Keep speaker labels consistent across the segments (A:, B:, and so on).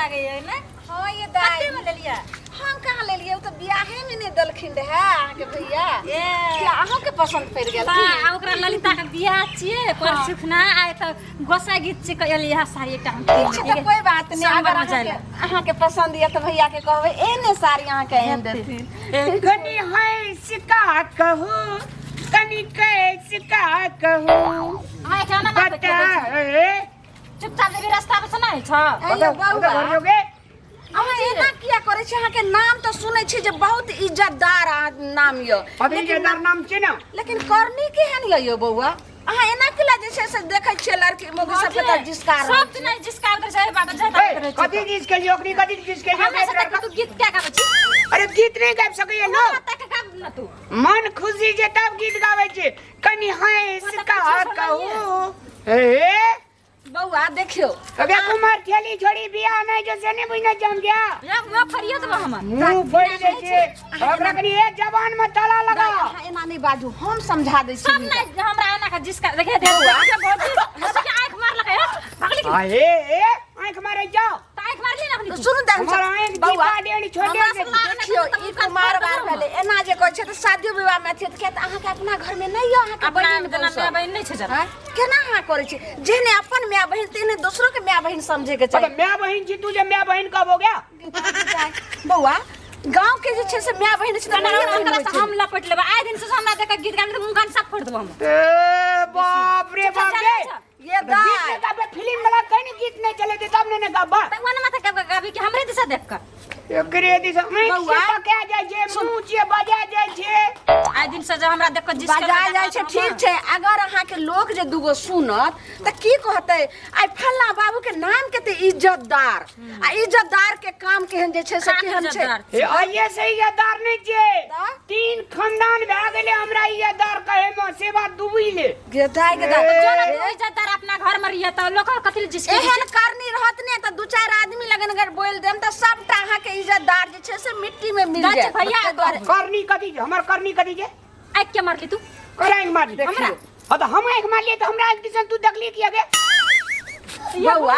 A: लागैया ने।
B: हाँ ये दाई।
A: कते में लेलियै?
B: हम कहाँ लेलियै, ओ तऽ बियाहे में नहि देलखिन रहए अहाँके भैया।
A: ए
B: किया अहूँके पसन्द पड़ि गेल
A: बा
B: की?
A: आ ओकरा ललिता के बियाह छियै परसुखना, आइ तऽ गोसाई गीत छियै, कहलियै इएह साड़ी एकटा हम
B: ठीक छै तऽ कोई बात नहि,
A: सोमवार
B: अगर
A: में जाय
B: अहाँके अहाँके पसन्द यऽ तऽ भैया के कहबै एहने साड़ी अहाँके आनि देथिन।
C: कनी हंस का कहू, कनी कैस का कहू।
A: अहाँ एकरा ना बात
C: बता ए,
A: चुपचाप देवी रास्ता पर से नहि छ।
B: ऐ यौ
C: कतऽ
B: बौआ,
C: घर जोगे?
B: अहाँ एना किया करै छी? अहाँके नाम तऽ सुनै छी जे बहुत इज्जतदार अहाँ नाम यऽ,
C: अभी
B: लेकिन
C: इज्जतदार नाम छै ने।
B: लेकिन करनी केहन यऽ यौ बौआ? अहाँ एना किला जे छै से देखै छियै लड़की मौगी सबके तऽ जिसका रहल
A: सब
B: छै।
A: दिन जिसका उधर छै बात जाता
C: ए,
A: रहै छै।
C: कथी चीज के लिए ओकरी, कथी चीज के लिए
A: हमरा
C: ओकरी?
A: से तू गीत क्या गाबै छी?
C: अरे गीत नहीं गाबि सकैए लोग।
A: हमरा तक गाब न तू।
C: मन खुशी छै तब गीत गाबै छै। कनी हंस
A: मतलब
C: का
A: कुछो
C: कहू। ए
B: बौआ देखियो,
C: अबे कुमार ठेली छोड़ी बियाह नहीं जो से नहीं बुझना जम गया।
A: या मुँह फरियो देबो हमर।
C: मुंह फोड़ि दै छै ओकरा, कनी एक जबान में ताला लगा।
B: दाइ, अहाँ एना नहि बाजू, हम समझा दै छी
A: सब
B: हिनका।
A: नहीं हमरा एना का जिसका देखे दे भौजी हंसी के आंख मारलकै हो भगली की।
C: आ हे ए आंख मारे जाओ।
A: त आंख मारली ना अखनी?
B: सुनू दाइ,
C: हमर आंख
B: बौआ,
C: दीपा डेढ़ छोटे
A: हमरा
C: छै।
A: से लाग
B: देखियो ई कुमार बार भेलै, एना जे कहै छै तऽ शादियो विवाह मे छै तऽ किया तऽ अहाँके अपना घर मे नहि यऽ अहाँके
A: अपना
B: बहिन
A: जेना
B: बौआ
A: माय बहिन नहि छै जरा।
B: आँय? केना अहाँ करै छी? जेहने अपन माय बहिन तेहने दोसरो के माय बहिन समझे के
C: अबे
B: चाही।
C: माय बहिन छी तू जे माय बहिन कहबो गया?
B: बौआ, गांव के जे छै से माय बहिन छै तऽ
A: कना
B: माये बहिन
A: ओकरा
B: होइ
A: से
B: छै।
A: हम लपट लेबै आइ दिन से, हमरा देख के गीत गाबि तऽ मुँह कान सब फोड़ देबो हम।
C: ए बाप रे
A: चुपचाप
C: बाप
A: जा
C: रे।
A: नहि छ।
B: ये
C: गीत
B: दाइ
C: नहीं गाबे, फिल्म वाला कहीं नहीं गीत नहीं चले थे तब नहीं गाबा।
A: तऽ ओना माथा गाबि गाबि कि हमरे दिशा देख कऽ।
C: एकरे दिस आँखि से
B: बौआ।
C: पका जाइ छै, मुँह से बजा जाइ छै।
A: आइ दिन से जे हमरा देख कऽ जिसके
B: बजा जाइ छै, ठीक छै, अगर अहाँके लोक जे दूगो सुनत तऽ की कहतै? आइ फल्ला बाबू के नाम के तऽ इज्जतदार, आ इज्जतदार के काम केहन जे छै से
A: काम
B: केहन छै?
A: इज्जतदार।
C: हे आइए से इज्जतदार नहीं छै।
B: तऽ?
C: तीन खानदान भए गेलै हमरा इज्जतदार कहे में, से बात दुबई ले।
B: गे दाइ, गे दाइ।
A: जो ना तू इज्जतदार अपना घर में रहिए तऽ लोक कथी ले जिसके
B: एहन करनी रहत ने तऽ दू चारि आदमी लगन अगर बोल देम तऽ सबटा अहाँके इज्जतदार जे छै से मिट्टी में मिल
A: दाइ
B: जायत।
A: भैया।
B: ताहि दुआरे
C: करनी कथी छै? हमर करनी कथी छै?
A: आँखि के मारली तू?
C: करा आँखि मारली?
A: हमरा?
C: हाँ तऽ हम आँखि मारलियै तऽ हमरा आँखि दिसन तू देखली कि अगे?
B: बौआ,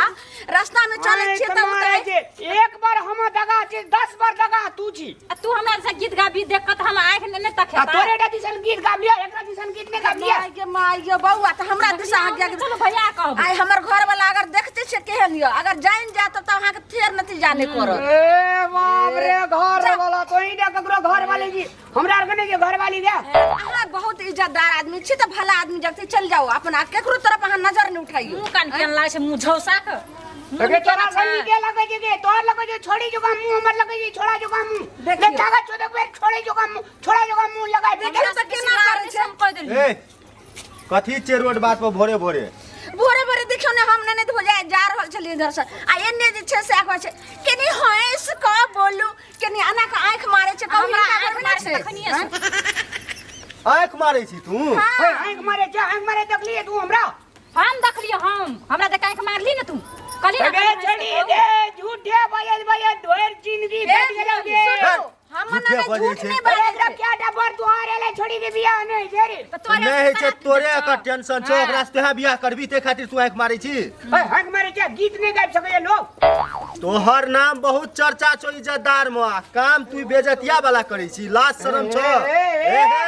B: रास्ता में चलै
C: आँखि
B: छियै तब
C: मारै
B: तऽ
C: छै। एक बार हम दगा छी, 10 बार दगा तू छी।
A: आ तू हमरा से गीत गाबी देख कऽ तऽ हम आँखि नहि
C: आ
A: तखेता।
C: तोरे टा दिसन गीत गाबलियै, एकरा दिसन गीत नहि गाबलियै।
B: माय गे माय गे, बौआ तऽ हमरा दिस अहाँ किया?
A: चलो भैया कहब।
B: आइ हमर घर वाला अगर देखते छै केहन यऽ, अगर जानि जायत तऽ अहाँके फेर नतीजा नहि करत।
C: ए बाप रे, घर वाला तो ही दे ककरो घर वाले जी, हमरा आर के नहीं जे घर वाली दे।
B: अहाँ बहुत इज्जतदार आदमी छी तऽ भला आदमी जगते चलि जाउ, अपना केकरो तरफ अहाँ नजर नहि उठाइयो।
A: मुँह कान केहन लागै छै, मुँह झौसा कऽ। मुँह
C: अगे तोरा
A: केना
C: सन
A: छै?
C: नीके लगै छै के तोहर लगै छै छोड़ी जोगा मुंह, हमर लगै छै छोड़ा जोगा मुंह।
B: देखियौ।
C: देखा का चौदह बेर छोड़े जोगा मुंह, छोड़ा जोगा मुंह लगा।
B: देखियौ तऽ केना करै छै।
A: हम कहि देलियै।
D: ए, कथी छै रोड बाट पर भोरे भोरे?
B: भोरे भोरे देखियौ ने, हम नहि हो जाए जा रहल छलियै इधर से, आ एने जे छै से आगवा छै, केनी हंस कऽ बोलू, केनी एना कऽ आँखि मारै छै। कहू,
A: हमरा
B: हिनका
A: आँखि
B: घरमे
A: मारै
B: नहि
A: छै
B: छै?
A: तखनिये से।
D: आँखि मारै छी तू?
B: हाँ।
C: आंख मारे छै, आंख मारे देखलिए तू हमरा?
A: हम देखलियै, हम हमरा देख आँखि मारली ने तू, कहली ने।
C: अगे छड़ी दे, झूठे बजत बजत ढेर जिंदगी भेट गेलौ गे।
B: सुनू, हम
D: झूठे
B: नहि
D: बजै
B: झूठ
D: छै।
B: नहि
C: अरे
B: बाजै
C: एकरा
B: छै।
C: क्या डबर तुहार एले छोड़ी के बियाह नहीं छै रे।
A: तऽ तोरे
D: नहि होइ छै तोरे
A: छौ।
D: एकर टेंशन छौ। ओकरा से तोहे बियाह करबी, ताहि खातिर तू आँखि मारै छी।
C: ओए, आंख मारे छै, गीत नहीं गाबि सकैए लोग।
D: तोहर नाम बहुत चर्चा छौ इज्जतदार मे, आ काम तू बेजतिया वाला करै छी, लाज शरम छौ?
C: ए, ए, ए।
D: ए, हे,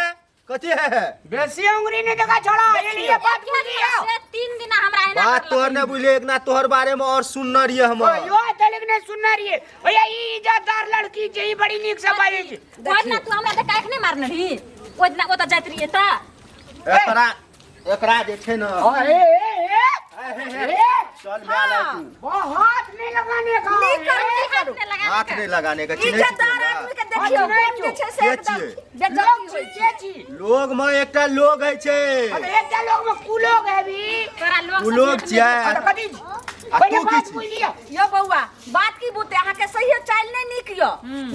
D: कथी है हे?
C: बेसी उंगली नहीं देखा छोड़ा, ये लिए बात बुझियो।
A: से 3 दिन हमरा एना
D: बात
A: करलक।
D: तोहर नहि बुझले, एक ना तोहर बारे में और सुनने रहिए हम।
C: ओ यो तलिक ने सुनने रहिए। ओया ई इज्जतदार लड़की छै, ई बड़ी नीक से बाजै छै।
A: ओहि दिना तू हमरा देख आँखि नहि मारने रही? ओहि दिना ओतऽ जाइत रहियै तऽ
D: एकरा एकरा जे छै ने।
C: ओ ए ए ए ए,
D: चल माय लाय तू।
C: बहुत नहीं लगाने का।
B: नहीं करू,
C: ए,
B: नहीं करू।
A: हाथ नहि लगाने
D: हाथ
A: का।
D: नहि लगाने के चिन्है छी
B: इज्जतदार
D: तोरा?
B: आदमी के देखियौ
C: हाँ,
B: कोन जे छै से
D: के
B: एकदम
D: छियै?
B: बेइज्जती
C: लोग
B: होइ
C: छी
B: छै।
C: के छी?
D: लोग में एकटा लोग है छै।
C: अबे एकटा लोग में कुलोग है भी।
A: तोरा लोग
D: उ
A: सब
D: लोग
A: देखने
D: छियै।
C: आ तऽ कथी
D: आ
C: पहिले
D: तू की
C: बात
D: छी?
C: बुझि लिअ।
B: यौ बौआ, बात की बुते अहाँके सही चालि नहि नीक यऽ,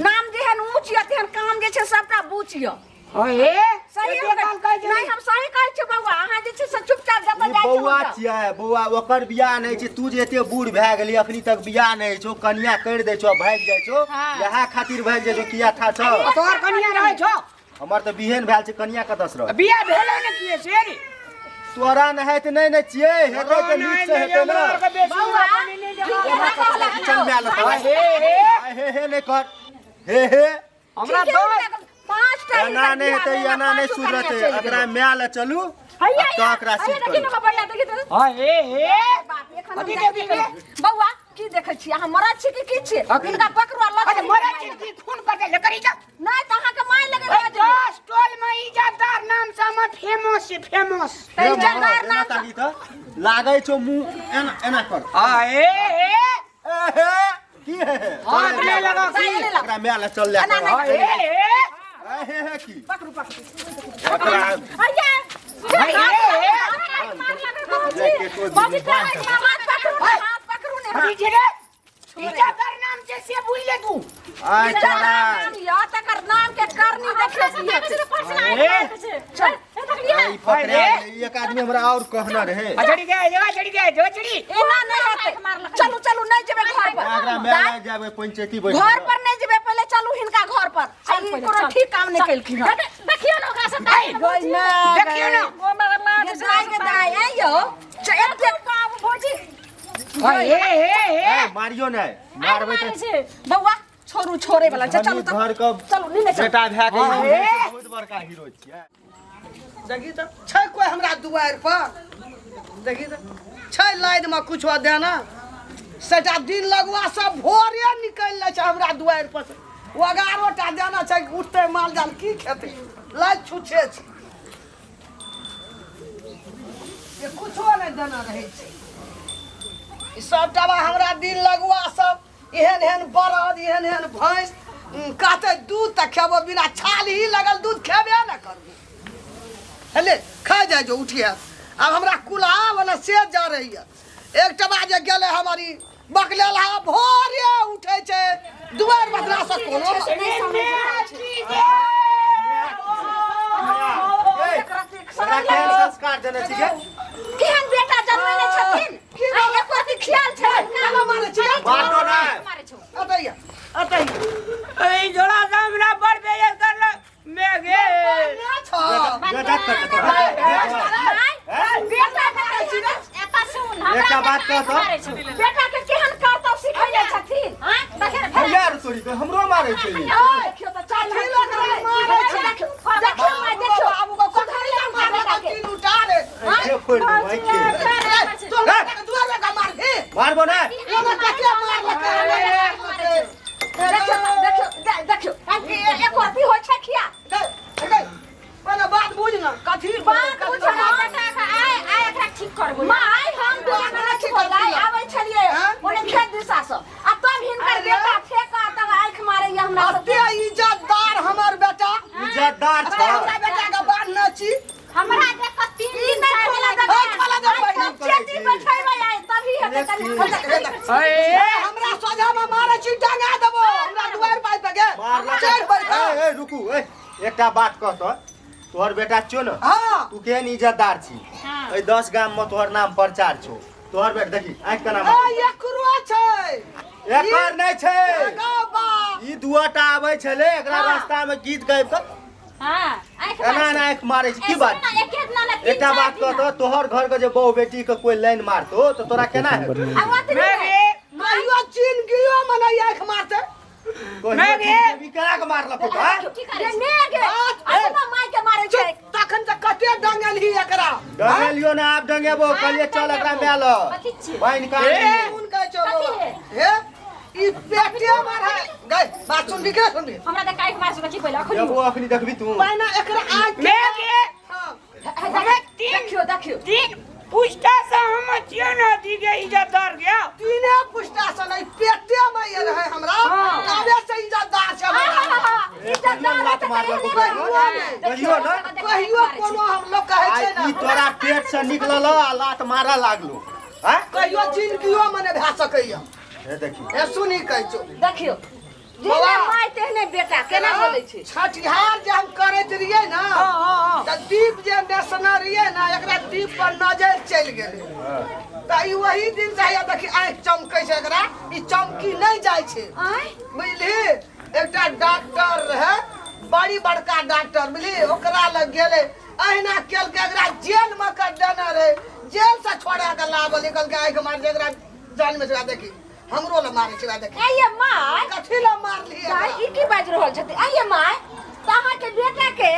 B: नाम जेहन ऊँच यऽ तेहन काम जे छै सबटा बूच यऽ।
C: ओए
B: सही
C: एते
B: हम
C: काल कहै छै।
B: नहि, हम सही कहै छी बौआ, अहाँ जे छै से चुपचाप जतऽ
D: ई
B: जाइ छै
D: बौआ
B: ओतऽ।
D: छियै बौआ, ओकर बियाह नहि छै। तू जे एते बूढ़ भए गेली, अखनी तक बियाह नहि छौ, कनिया करि दै छौ, भागि जाइ छौ। इएह खातिर भागि जाइ छौ, किया था छौ?
C: आ तोहर कनिया रहै छौ?
D: हमर तऽ बिहेन भेल छै, कनिया कतऽ से रहत?
C: बियाह भेलो ने किए से रे?
D: तोरा नहाइत नहि ने छियै, हेतै तऽ नीक से हेतै ने।
B: बौआ, ठीक है, कहलक।
D: चल माय लग
C: हे हे
D: हे हे नहि कर हे हे
C: हमरा
B: ठीके
C: दस
B: हुनका पाँचटा
D: एना
B: हिनकर
D: नहि
B: बियाह
D: हेतै
B: भेल,
D: एना नहि
B: पाँचो कनिया
D: सुधरतै
B: चलि
D: एकरा
B: गेलै।
D: माय लग चलू
A: हैया
D: आ तऽ एकरा
A: हैया
D: सीट
A: देखी
D: करू
A: ना बढ़िया देखी तो
C: हाँ हे हे
B: बाप, एखन हम
C: अभी
B: जाइ
C: देखी
B: छी। बौआ की देखै छी अहाँ मरद छी कि की छी हिनका पकड़ू आ लऽ
C: अरे
B: चलू।
C: मरा छी की खून कर दे लेकर जा
B: नहि तऽ अहाँके माय लगे लऽ जेबै।
C: दस टोल में इज्जतदार नाम से हम फेमस छी फेमस
B: तऽ इज्जतदार
D: एना
B: नाम सँ-
D: ताकी तऽ लागै छौ मुँह एना एना कर
C: हाँ हे हे
D: ए हे की हे हे
C: हाथ नहीं लगा की
D: एकरा माय लग चल ले
B: एना नहि
C: हाँ हे हे
D: ए हे हे की
B: पकड़ू पकड़ू
D: ओकरा
A: हैया
C: हे, हे।
A: बाबूजी
B: हाथ पकड़ू ने हाथ पकड़ू ने
C: अभी जे रे इज्जतदार नाम से से भूल ले तू
D: आइ तोरा
B: नाम या तकर नाम के करनी देखियौ की हेतै।
A: चल
D: ई पकड़ा गेलै, एक आदमी हमरा और कहना रहे
C: अचड़ी गया जगह चढ़ी गया जगह चढ़ी
B: एना नहि हेतै चलू चलू नहि जेबै घर पर
D: एकरा माय लग जाबै पंचायती बैठ
B: घर पर नहि जेबै पहिले चलू हिनका घर पर आ ई कोनो ठीक काम नहि केलखिन हँ
A: देखियो ना ओकरा से
B: गई ना
C: देखियो ना।
B: ये दाइ के दाइ आइ यौ एतेक
A: बाबू भौजी
C: हाँ हे हे हे
D: ए मारियो नहि मारबै तऽ
B: बौआ छोड़ू छोड़े वाला छै चलू
D: धनी घर के
B: चलू नीने चलू
D: बेटा भए के
C: हाँ,
D: हम
C: हे।
D: बहुत बड़का हीरो छियै
E: देखी तऽ छै कोइ हमरा दुआरि पर देखी तऽ छै लाइनमे कुछो देना सटा दिन लगुआ सब भोरे निकलि जाइ छै हमरा दुआरि पर से एगारह टा देना छै उठतै माल जाल की खेतै लाइट छुच्छे छै ये कुछो नहि देना रहै छै ई सबटा बा हमरा दिन लगुआ सब एहन एहन बरद एहन एहन भैंस कहतै दूध तऽ खेबो बिना छाल ही लगल दूध खेबे ने करबो हेले खा जाइ जो उठिए आब हमरा कुल्हा वाला से जा रही है एक टबा जे गेलै हमर ई बकलेलहा भोरे उठै छै दुआरि बदला से कोनो
D: ओकरा केहन संस्कार देने छी गे
B: केहन बेटा जन्मेने छथिन आ एको अथी ख्याल छै
E: केना मारै छी
D: बातो नहि
E: अतैया अतैया
C: ए जोड़ा से हमरा बड़ बेइज्जत करलक मैं गे
E: छौ
D: बेटा कर तोरा
B: बेटा के कहै छी ने
A: एता सुन
D: एकटा बात कह तऽ।
B: बेटा के केहन करतब सिखैले छथिन
D: भैया रे तोरी के हमरो मारै छै ई।
B: देखियौ तऽ चाची
E: लोक रे मारै छै।
B: देखियौ देखियौ माय देखियौ
E: बाबू को कखनी मारलक तीन उठा रे
D: आँखे फोड़ि देबो आँखे
E: तोरा दुआरे का मारही
D: मारबो नहि
E: ओना कते मारलक
B: देखियौ देखियौ देखियौ एको अथी होइ छै खिया
E: पहिले बात बुझ ना कथी
B: बात बुझ ना।
A: आय आय एकरा ठीक करबो
B: माय हम दुआरे छी बोलाय आबै छलियै
E: हाँ?
B: ओने खेत दिशा से आ तब हिनकर
E: अरे।
B: बेटा फेका तब आँखि मारैया हमरा
E: अते
B: सबके
E: इज्जतदार हमर बेटा
D: इज्जतदार
E: अते
D: छौ
E: हमरा बेटा के बात न छी
A: हमरा देख के तीन
B: ई
A: दिन
B: नहि
A: चारि
B: खोला
A: दिन
B: देबै
E: ए, खोला दे पहिले।
B: चेती बैठेबै आइ तभी हेतै कनि
C: ए
E: हमरा सोझा में मारे छी टंगा देबो हमरा दुआर पाइ पे गे
D: मारलक
E: चढ़ बैठ
D: ए ए रुकू ए एकटा बात कह तऽ तोहर बेटा छियौ ने
E: हाँ
D: तू केहन इज्जतदार छी एहि 10 गाम में तोहर नाम प्रचार छौ तोहर बेटा देखी आँखि केना
E: ए
D: मारै
E: एकरो छै
D: एकर नहि छै
E: गौ बा
D: ई दुआटा आबै छलै एकरा रास्ता में गीत गाबि कऽ
A: हां आँखि
D: एना एना आँखि मारै छै की बात
A: ना एक दिना ना तीन
D: एकटा
A: चारि
D: बात कह
A: दिना।
D: तऽ तोहर घर के जे बहु बेटी के कोई लाइन मारतो तऽ तोरा केना हेतौ
B: आ ओतनी
C: मैं
B: नहि।
C: गे
E: कहियो जिंदगियो में नहीं आँख मारते
D: कहियो
C: मैं गे।
D: जिंदगी केना के मारलको तऽ आँय?
A: की करै
B: रे
A: छी?
B: मे गे अपना माय के मारै छै
E: चुप तखन तऽ कते डंगलही एकरा
D: डंगेलियो ना आब डंगेबो कहलिए चल एकरा माय लग
A: कथी छियै?
D: बान्हि कऽ
C: ए।
E: कोन कहै छौ
A: कथी
E: बौआ?
A: हे?
E: हे ई पेटे मार है गई बात सुन के सुन
A: हमरा देख के आँखि मारै छै की पहिले अखन
D: देबो अखनी देखबी तू
E: पहिने एकरा आँख
C: मैं गे
E: हाँ
C: हमें तीन
B: देखियौ देखियौ
C: तीन पुष्टा से हम छियो ना दी के इज्जतदार गया
E: तीने पुष्टा से नहीं पेटे में ये रहे हमरा तबे से इज्जतदार छै हमरा
B: इज्जतदार
D: लात मारलको कहियो ना
E: कहियो कोनो हम लोग कहै
D: आइ
E: छै
D: ई
E: ना
D: तोरा पेट से निकलल आ लात मारऽ लागलो आँय
E: कहियो जिंदगियो में नहि भए सकैया
D: हे देखी
E: हे सुनी कहै छौ
B: देखियौ जेहने
E: बौआ।
B: माय तेहने बेटा केना बोलै छै
E: छठिहार जे हम करैत रहियै ने तऽ दीप जे नेसने रहियै ने एकरा दीप पर नजर चलि गेलै तऽ ई वही दिन से हैया देखी आँखि चमकै छै एकरा ई चमकी नहि जाइ छै
B: आँय
E: बुझली एकटा डॉक्टर रहै बड़ी बड़का डॉक्टर बुझली ओकरा लग गेलै अहिना केलकै एकरा जेलमे कर देने रहै जेल से छोड़ा के लाबल निकल के आँखि मार एकरा जान में देखी हमरो ल मारै छै देख।
B: आइये माय।
E: कथी ल मारली?
B: दाइ, ई की बाजि रहल छथिन? आइये माय, तऽ अहाँके बेटा के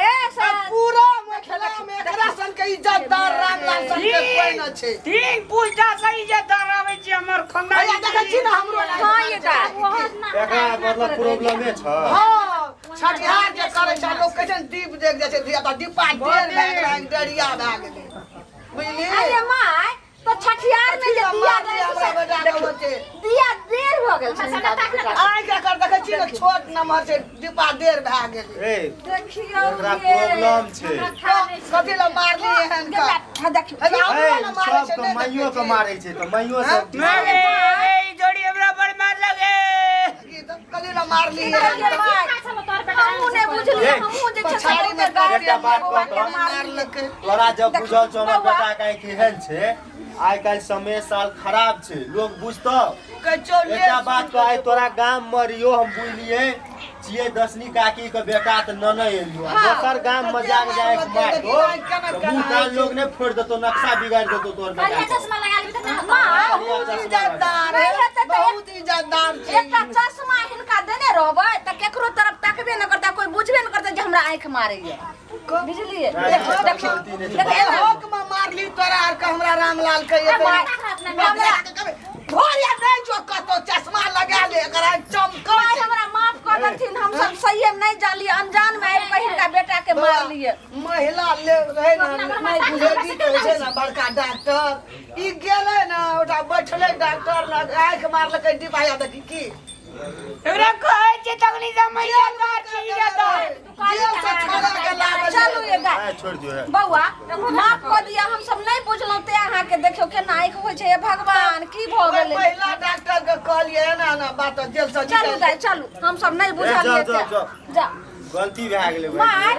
E: पूरा मिथिला में एकरा सन के इज्जतदार रामलाल सन के कोई न छै।
C: तीन पुस्ता से इज्जतदार आबै छै हमर खानदान।
E: भैया देखै छी ने हमरो लागे।
B: हाँ ये दाइ।
D: एकरा मतलब प्रॉब्लमे छ।
E: हाँ, छठिहार जे करै छै लोक कहै छै ने दीप देख जाइ छै धिया पुता, दीपा देर भए गेलै, डेरिया भए गेलै, बुझली?
B: आइये माय, तऽ छठियार में जे दिया दै छै
E: हमरा बेटा के होते।
B: दिया देर भऽ गेल छै हिनका बेटा के।
E: आइ के एकर देखै छी ने छोट नम्हर छै, दीपा देर भए गेलै।
D: ए,
B: देखियौ
D: एकरा
B: ये।
D: प्रॉब्लम छै।
E: कथी लए मारली एहन के?
B: हाँ, देखियौ।
E: हे, हमरो
D: ए,
E: लए मारै छै,
D: सबके
E: नहि
D: माइयो
E: देखै
D: के
E: छी।
D: मारै छै तऽ माइयो सब।
C: मारे ए जोड़ी हमरा बड़ मार लगे।
E: की तऽ कथी लए मारली एहन
B: ये
E: के?
B: माय, हमहूँ नहि बुझलियै, हमहूँ जे छै से
E: पछाड़ी में
B: बहुते गारि
D: एकटा बात
B: देलियै, बौआ के
D: कहू।
B: मारलकै।
D: तोरा जब बुझल छौ हमर
B: बौआ।
D: बेटा के आँखि एहन छै, आइ काल्हि समय साल खराब छै, लोग बुझतौ।
E: कहै छौ, ले
D: एकटा बात कह, आइ तोरा गाम मे रहियो हम बुझलिए छियै दसनी काकी के बेटा तऽ ननै एलियो। दोसर गाम मे जाके जाय मारतो तऽ मुँह कान लोग नहि फोड़ि देतौ, नक्शा बिगाड़ि देतौ तोहर बेटा के।
A: चश्मा लगा लेबी तऽ ना।
B: माँ,
E: बहुत इज्जतदार
B: नहि
E: है,
B: हेतै तऽ
E: बहुत इज्जतदार छै।
B: एकटा चश्मा हिनका देने रहबै तऽ केकरो तरफ तकबे नहि करतै, कोइ बुझबे नहि करतै जे हमरा आँखि मारैया, बुझलियै?
D: नहि,
B: देखियौ,
D: गलती नहि छै।
B: देखियौ, एना।
E: हक में मारली तोरा आर के हमरा रामलाल के।
B: ए माय,
E: भोरिया नहीं जो कतो चश्मा लगा ले, एकरा चमकै
B: माय
E: छै।
B: हमरा माफ कऽ देथिन, हम सब सहिए में नहि जानलियै, अनजान में आबि कऽ हिनका बेटा के मारलियै।
E: महिला ले रहे ना, लेडी के होइ छै ने बड़का डॉक्टर, ई गेलै ने ओटा बैठलै डॉक्टर लग, आँखि मारलकै डिबाया। देखी की
C: एकरा कहै छै तखनी से हम इज्जतदार छी, इज्जतदार।
E: जेल से छोड़ा के लाबै।
B: चलू ये गाय।
D: ए, छोड़ि दियौ हे।
B: बौआ, माफ कऽ दिअ, हम सब नहि बुझलहुँ ते अहाँके। देखियौ केना आँखि होइ छै, हे भगवान, की भऽ गेलै?
E: महिला डॉक्टर के कहलियै एना एना बात, जेल से
B: चलू
E: निकालि।
B: दाइ, चलू, हम सब नहि बुझलियै।
D: जाउ, जाउ,
B: ते।
D: जाउ।
B: जा।
D: गलती भए गेलै भाइ।
B: माय,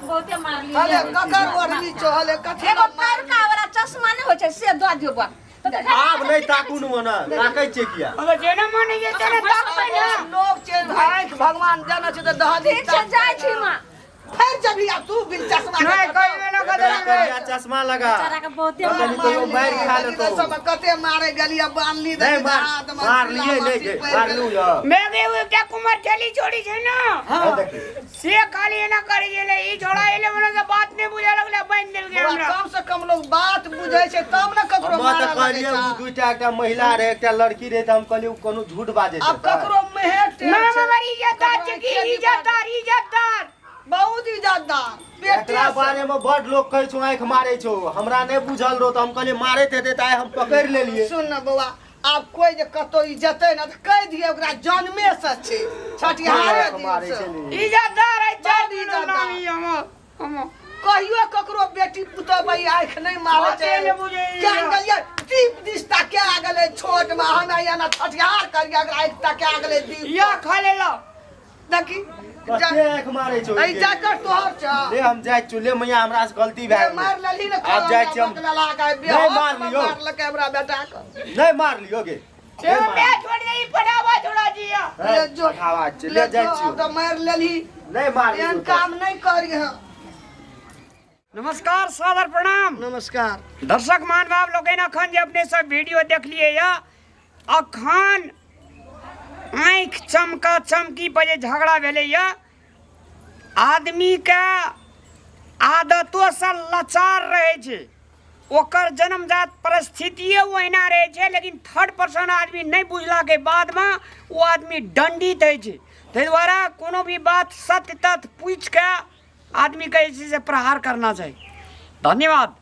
A: बहुते मारली।
E: हले ककर ओढ़नी चहले कथी
B: एगो तरका वाला चश्मा नहि होइ छै, से दऽ दियौ बौआ।
D: आब नहि ताकू ने, ओना ताकै छियै किया?
C: अगर जेना मन जे तेना ताकबै ने।
E: लोक छै आँखि भगवान जानै छै तऽ दहली।
B: ठीक छै, जाइ छी माँ।
E: फेर जबही आ तू बिन चश्मा के
C: नहि
E: कतौ।
C: कहियो ना
D: एकरा
C: कदर।
D: करिया चश्मा लगा।
A: बेचारा के बहुते
D: पता नहीं कहियो मारि खा लेतौ।
E: सब कते मारे गेलियै, बान्हली।
D: नहि मार मारलियै नहि गे, मारलू यऽ।
C: मैं गे, ओ एकटा कुमार ठेली छोड़ी छै ने।
D: हे देखी।
C: से खाली एना करै छलै, ई छोड़ा एले मने से बात नहि बुझै लगलै, बान्हि देलकै हमरा।
E: कम से कम लोग बात बुझै छै तब ने ककरो
D: हम तऽ
E: मारऽ लगै
D: कहलियै
E: छै।
D: ओ दुइटा, एकटा महिला रहै एकटा लड़की रहै, तऽ हम कहलियै ओ कोनो झूठ बाजै
E: आब
D: छै।
E: ककरो मेहर टेढ़
C: नाम
E: छै।
C: हमर इज्जतदार छै कि
E: ककरो
C: इज्जतदार, इज्जतदार,
E: बहुत इज्जतदार बेटे
D: एकरा
E: से।
D: बारे में बड लोग कहै छौ आँखि मारै छौ, हमरा नहि बुझल रहो तऽ हम कहलियै मारैत हेतै, तऽ आइ हम पकड़ि लेलियै।
E: सुन ने बौआ, आब कोइ जे कतौ ई जेतै ने तऽ कहि दियै ओकरा जन्मे से छै छठिहारे
D: आँखि
E: दिन
D: मारै
E: से।
D: छै ने।
C: इज्जतदार है चार
E: बड
C: दिन
E: इज्जतदार।
C: नाम ई हमर हमर।
E: कहियो ककरो बेटी पुतोह भाई आँखि नहि मारै छै।
C: बाते नहि बुझैए।
E: केहन गेलियै दीप दिस ताके आ गेलै छोट मे, हम एना छठिहार करियै ओकरा आँखि ताके आ गेलै दीप।
C: या खा लेलक।
E: देखी।
D: कते आँखि मारै छौ?
E: एहि जैकेट तोहर छौ।
D: ले हम जाइ छियौ, ले मैया, हमरा से गलती भए गेलै।
E: मार लेलही ने।
D: आब जाइ छियै हम।
E: नहि
D: मार लियौ।
E: मारलकै हमरा बेटा के।
D: नहि मारलियौ गे।
C: से मैं छोड़ दे, ई पटावा छोड़ा दिया।
E: ले जो।
D: आवाज छै, ले जाइ छियौ।
E: तऽ मारि लेलही।
D: नहि मारलियौ।
E: एहन काम नहि करिह।
C: नमस्कार, सादर प्रणाम।
E: नमस्कार।
C: दर्शक महानुभाव लोकनि, अखन जे अपने सब वीडियो देखलियै या, अखन आँखि चमका चमकी पर जे झगड़ा भेलै या, आदमीके आदतोसँ लाचार रहै छै, ओकर जन्मजात परिस्थितिए ओहिना रहै छै, लेकिन थर्ड पर्सन आदमी नहि बुझलाके बादमे ओ आदमी दण्डित होइ छै। ताहि दुआरे कोनो भी बात सत्य तथ्य पूछिके आदमीके जे छै से प्रहार करना चाही। धन्यवाद।